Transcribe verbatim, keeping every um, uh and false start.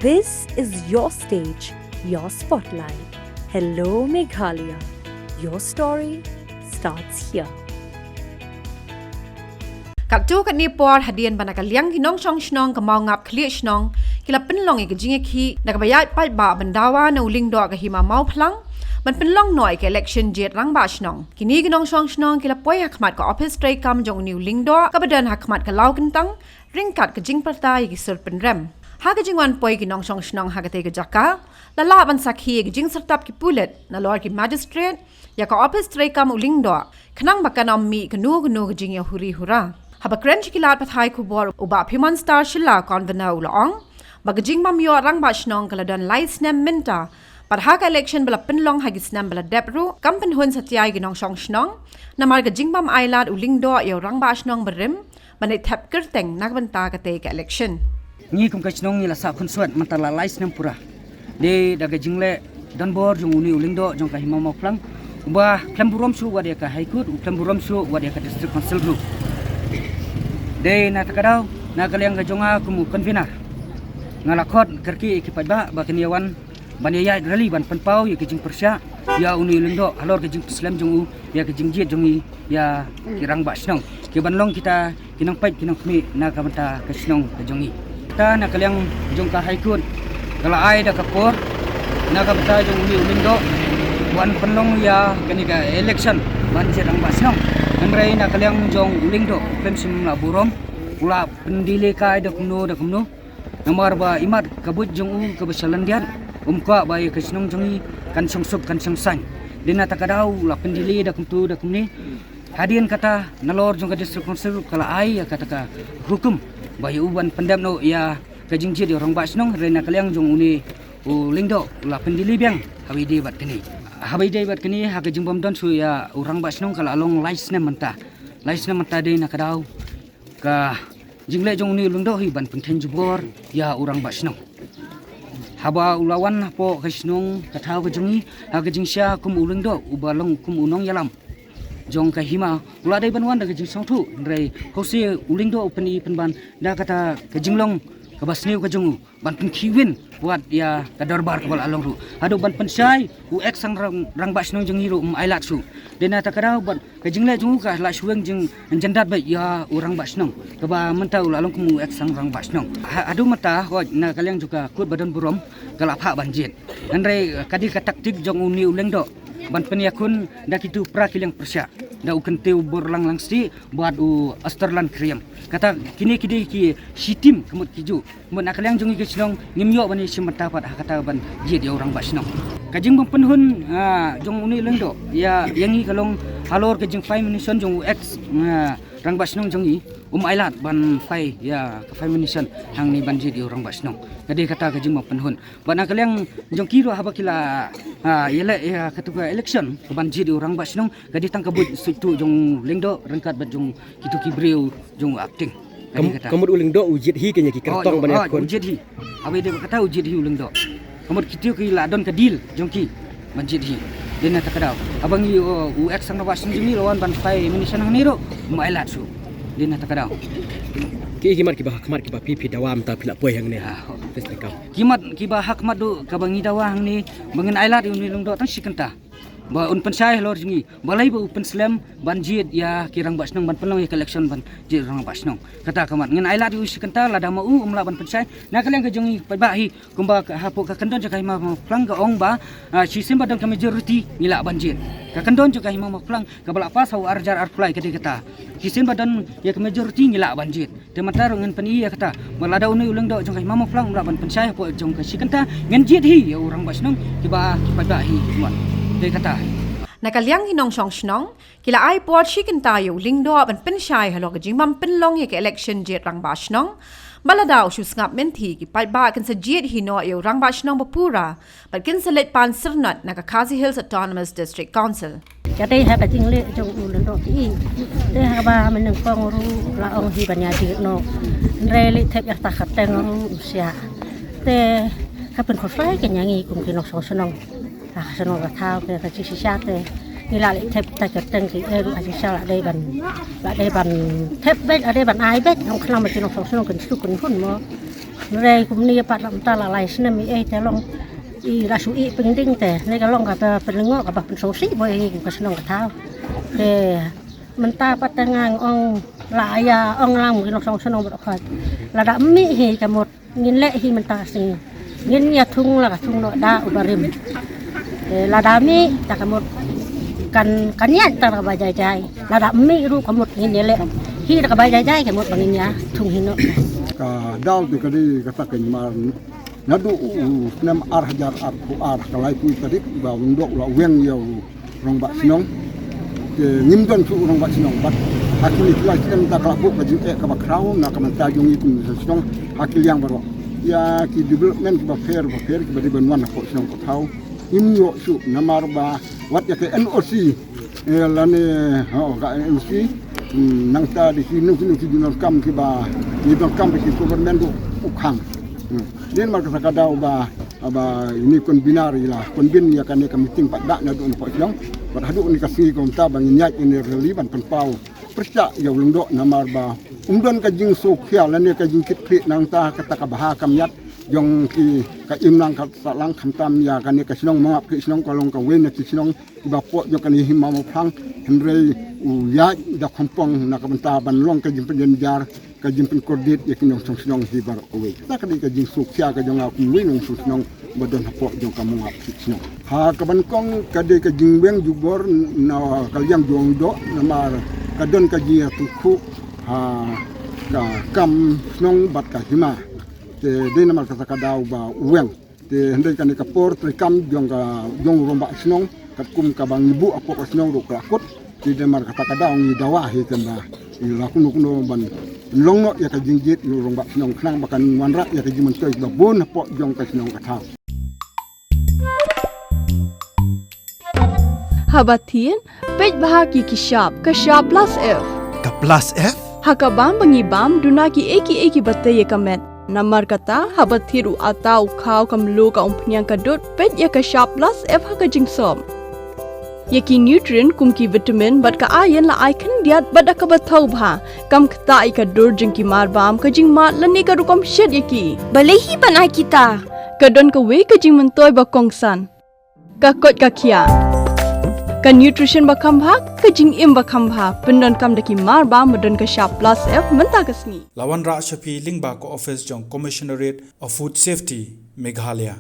This is your stage, your spotlight. Hello, Meghalaya. Your story starts here. Katto katne por hadien ba na ka liang ki nongshong shnong ka Mawngap Khlieh Shnong ki la pynlong ïa ka jingïakhih na kaba ïaid paidbah ban dawa na u Lyngdoh ka Hima Mawphlang ban pynlong noh ïa ka election jied rangbah shnong. Kine ki nongshong shnong ki la poi ha khmat ka ophis treikam jong une u Lyngdoh kaba don ha khmat ka Lawkyntang ryngkat ka jingpyrta ïa ki sur pynrem. Ha ka jingwan poi ki nongshong shnong ha katei ka jaka, la lah ban sakhi ïa ka jingsyrtap ki pulit nalor ki magistrate ïa ka ophis treikam u Lyngdoh khnang ba kan ym mih kano kano ka jingïahuri hura. Haba kren sha ki lad pathai khubor, u Bah Phimon Star Shylla, convener, u la ong ba ka jingbym ïoh rangbah shnong ka la don lai snem mynta, bad ha ka election ba la pynlong ha ki snem ba la dep ruh kam pynhun satia ïa ki nongshong shnong namar ka jingbym ailad u Lyngdoh ïa u rangbah shnong barim ban leit thep kyrteng na ka bynta katei ka election. Ngi kum ka shnong ngi la sah khunswet mynta la lai snem pura. Dei da ka jingleh donbor jong une u Lyngdoh jong ka Hima Mawphlang, uba khlem burom shuh wat ïa ka High Court, u khlem burom shuh wat ïa ka District Council ruh. Dei na kata ka daw, na ka liang ka jong nga kum u convener, nga la khot kyrkieh ïa ki paidbah ba kin ïa wan ban ïa ïaid rally ban pynpaw ïa ka jingpyrshah ïa une u Lyngdoh halor ka jingpynslem jong u ïa ka jingjied jong ngi ïa ki rangbah shnong, ki ban long kita ki nongpeit ki nongkhmih na ka bynta ka shnong ka jong ngi. Ta na ka liang jong ka High Court ka la ai da ka por na ka bynta jong une u Lyngdoh ban pynlong ïa kane ka election ban jied rangbah shnong. Hynrei na ka liang jong u Lyngdoh u khlem shym la burom, u la pyndilei kai da kumno da kumno. Namar ba imat ka buit jong u kaba sha lyndiat, um kwah ba ïa ka shnong jong ngi kan shong suk kan shong saiñ. Dei na kata ka daw u la pyndilei da kumtu da kumne. Hadien kata nalor jong ka District Council ka la ai ïa kata ka hukum ba ïa u ban pyndep noh ïa ka jingjied ïa u rangbah shnong, hynrei na ka liang jong une u Lyngdoh u la pyndilei biang haba ïadei bad kane. Haba ïadei bad kane, ha ka jingbym don shuh ïa u rangbah shnong ka la long lai snem mynta. Lai snem mynta dei na ka daw ka jingleh jong une u Lyngdoh hi ban pynkheiñ jubor ïa u rangbah shnong. Haba u la wan hapoh ka shnong ka thaw ka jong ngi, ha ka jingshisha kum u Lyngdoh uba long kum u nongïalam jong ka Hima, u la dei ban wan da ka jingsngewthuh, hynrei hose u Lyngdoh u pyni pynban da kata ka jinglong kaba sniew ka jong u ban pynkhih win wat ïa ka dorbar kaba la long ruh. Haduh ban pynshai u ex sang rang, rangbah shnong jong ngi ruh um ailad shuh. Dei na kata ka daw bad ka jingleh jong u ka la shu weng jingjandat beit ïa u rangbah shnong kaba mynta u la long kum u ex sang rangbah shnong. Ha, haduh mynta hooid na ka liang jong ka court ba don burom ka la phah ban jied. Hynrei ka dei ka taktik jong une u Lyngdoh ban pynïakhun da kitu para ki liang pyrshah, da u Kyntiew Borlang Langstieh bad u Austerland Khyriem. Kata kine ki dei ki shitim ka mut ki juh. Mut na ka liang jong ngi ka shnong ngim ïoh ban ïashim bynta pat ha kata ban jied ïa u rangbah shnong. Ka jingbym pynhun, ah, jong une u Lyngdoh ïa, ïa ngi ka long halor ka jingphai munition jong u ex, ah, rangbah shnong jong ngi. Um ailad ban phai ïa ka phai munition hangne ban jied ïa u rangbah shnong. Ka dei kata ka jingbym pynhun. Bad na ka liang jong ki ruh haba ki la, ah, ïaleh ïa katu ka election ka ban jied ïa u rangbah shnong, ka dei tang ka buit suitu jong u Lyngdoh ryngkat bad jong kitu ki briew jong u Acting. Ka dei kata. Ka mut u Lyngdoh u jied hi kane ki kyrtong ban ïakhun. U jied hi. Haba ïadei bad kata u jied hi u Lyngdoh. Ka mut kitu ki la don ka deal jong ki ban jied hi. Dei na kata ka daw. Haba ngi, u, u ex sang rangbah shnong jong ngi la wan ban phai munition hangne ruh um ailad shuh. Dei na kata ka daw. Ki, ki mat kiba ha khmat kiba phi, phi dawa mynta phi la poi hangne. Ki mat kiba ha khmat duh kaba ngi dawa hangne ba ngin ailad ïa une u Lyngdoh tang shi kynta. Ba un pynshai halor jong ngi balei ba u pynslem ban jied ïa ki rangbah shnong, ban pynlong ïa ka election ban jied rangbah shnong. Kata ka mat, ngin ailad ïa u shi kynta, lada ma u um lah ban pynshai, na ka liang ka jong ngi paidbah hi, kumba ka, hapoh ka kyndon jong ka Hima Mawphlang ka ong ba, ah, shisien ba don ka majority ngi lah ban jied. Ka kyndon jong ka Hima Mawphlang kaba la pass ha u arhajar arphew lai ka dei kata. Shisien ba don ïa ka majority ngi lah ban jied. Te mynta ruh ngin pyni ïa kata ba lada une u Lyngdoh jong ka Hima Mawphlang um lah ban pynshai hapoh jong ka shi kynta, ngin jied hi ïa u rangbah shnong kiba, ki paidbah hi. Te kata. Na ka liang ki nongshong shnong ki la ai por shi kynta ïa u Lyngdoh ban pynshai halor ka jingbym pynlong ïa ka election jied rangbah shnong. Ba lada u shu sngap mynthi, ki paidbah kin sa jied hi noh ïa u rangbah shnong ba pura bad kin sa leit pan syrnod na ka Khasi Hills Autonomous District Council. Ka dei ha ka jingleh jong u Lyngdoh phi. Te haba mynnyngkong ruh la ong hi ban ïa jied noh. Hynrei leit thep ïa kata ka kyrteng ruh um shah. Te ka pynkhosai ka ïa ngi kum ki nongshong shnong. Ha ka shnong ka thaw te ka jingshisha te ngi la leit thep kata ka kyrteng ki, eh, ruh ha jingshisha la dei ban, la dei ban thep beit, la dei ban ai beit. Ong khnang ba ki nongshong shnong kin suk kin hun mo. Hynrei kumne pat la mynta la lai snem i ei te long i la shu i pyndiang te ne ka long kaba pynlyngngoh kaba pynsngewsih bha ïa ngi kum ka shnong ka thaw. Te mynta pat te nga ong la ïa ong lang ki nongshong shnong bad khot. Lada mih hi ka mut ngin leh hi mynta ka sngi. Ngin ïa thung la ka thung noh da u barim. Te lada mih ta ka mut kan kan ïa ta kaba jai jai. Lada mih ruh ka mut ngin ïa leh hi ta kaba jai jai ka mut ba ngin ïa thung hi noh. Ka daw te ka dei kata ka nyngkong naduh u snem ar hajar arphew ar ka laiphew tarik ba u Lyngdoh u la weng ïa u rangbah shnong. Te ngim don shuh u rangbah shnong bad ha kine ki lai snem ta ka la buh ka jingeh kaba khraw na ka bynta jong ngi kum shnong ha ki liang baroh. Ïa ki development kiba pher ba pher kiba dei ban wan hapoh shnong ka thaw ngim ïoh shuh namar ba wat ïa ka N O C eh, lane ho ka N O C. Hmm, nangta dei ki nongki nongki donkam kiba ngi donkam ba ki government ruh u khang. Hmm. Dei namar kata ka daw ba ba ine i convener i la convene ïa kane ka meeting pat da naduh na pdeng shnong. Bad haduh kane ka sngi kumta ba ngin ïaid ine i rally ban pynpaw pyrshah ïa u Lyngdoh namar ba um don ka jingsngewkhia lane ka jingkitkhlieh nangta kata ka bha ka miat jong ki ka imlang ka sahlang khamtam ïa kane ka shnong Mawngap Khlieh Shnong ka long kawei na ki shnong kiba pok jong kane hi Mawphlang. Hynrei u ïaid da khongpong na ka bynta ban long ka jingpynjynjar ka jingpynkordit ïa ki nongshong shnong hi baroh kawei. Kata ka dei ka jingsngewkhia ka jong nga kum uwei u nongshong shnong ba don hapoh jong ka Mawngap Khlieh Shnong. Ha kaba nyngkong ka dei ka jingweng jubor na ka liang jong u Lyngdoh namar ka don ka jingïatyngkhuh ha ka kam shnong bad ka hima. Te dei namar kata ka daw ba u weng. Te hynrei kane ka por treikam jong ka jong u rangbah shnong katkum kaba ngi buh hapoh ka shnong ruh ka la kut. Te dei namar kata ka daw ngi dawa hi kan ba ngi la kumno kumno ban long noh ïa ka jingjied ïa u rangbah shnong khnang ba kan wanrah ïa ka jingmyntoi ba bun hapoh jong ka shnong ka thaw. Haba thied, peit bha ki ki shap, ka shap plus F. Ka plus F? Ha ka bam ba ngi bam, duna ki ei ki ei kiba tei ïa ka met. Namar kata, haba thied u atta u khaw ka mluh ka umphniang ka dud, peit ïa ka shap plus F ha ka jingsop. Ïa ki nutrient kum ki vitamin bad ka iron la ai khyndiat bad da kaba thaw bha. Kam ktah ïa ka dur jong ki mar bam ka jingmad lane ka rukom shet ïa ki. Balei hi ban ai kita? Ka don kawei ka jingmyntoi ba kongsan. Ka koit ka khiah. Ka nutrition ba kham bha, ka jingim ba kham bha. Pyndonkam da ki mar bam ba don ka shap plus F mynta ka sngi. La wanrah sha phi lyngba ka office jong Commissionerate of Food Safety, Meghalaya.